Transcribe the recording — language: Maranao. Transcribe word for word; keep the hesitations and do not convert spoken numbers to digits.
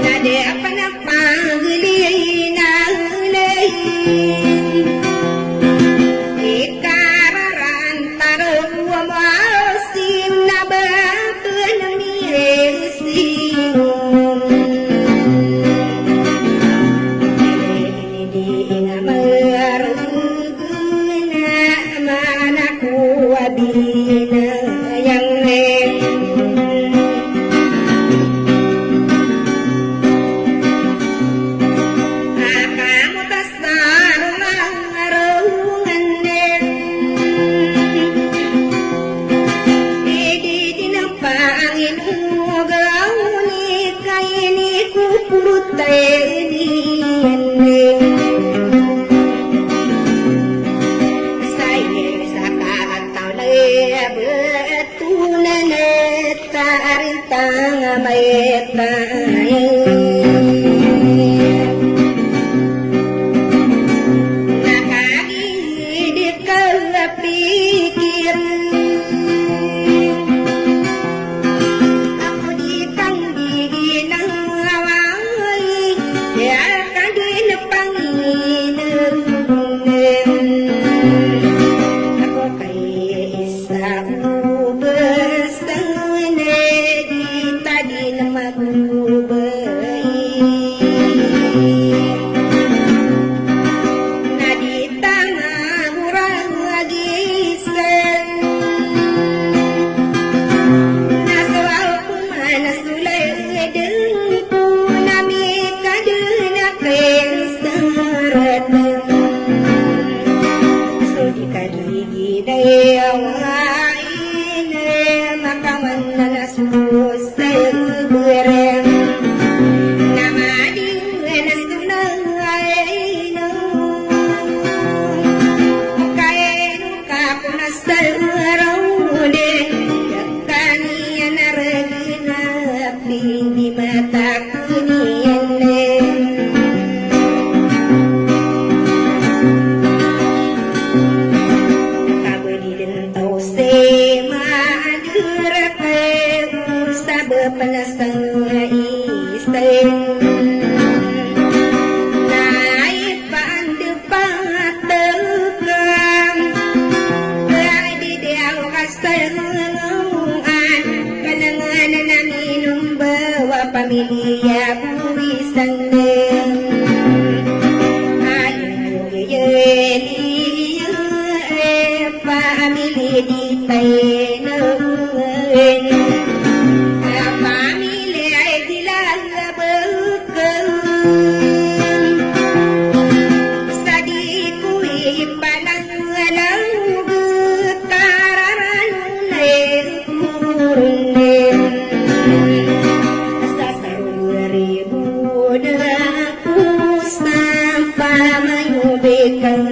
Na di a pn a pangilin a lay i kararaan tano a masin na ba pn miyasin. Di nga marugna mana ko a binayang aka mo ta sa rongarongan. Di di di na pangin mo gawni kaini ko purutay ni ande. Saya sa kamatawlay a bet Tunan a tarintang a maitay. Na kagid ka a pikir. Ako di kang di ginawai. Ya kagid na pangin. Ako kay Sa ubes tawin e di ta di na magubay. Na di ta magurag a gisen. Na so ako man a so leden ko na mikaden a kay saratan. So di ka di Giday a wain e makaman na na so saber e na mading e na so nain e. Kain ka ko na sa raw de kaniyan a ragin a pindi matak Pamilya ko isan den. Ayo ko geyeni, eh, pamilya di tayo na. Ah, pamilya di lang. Sa di ko ipanangalaw, kararano na ikurundin. Sa sarong ribo na ko sa pamayobikan.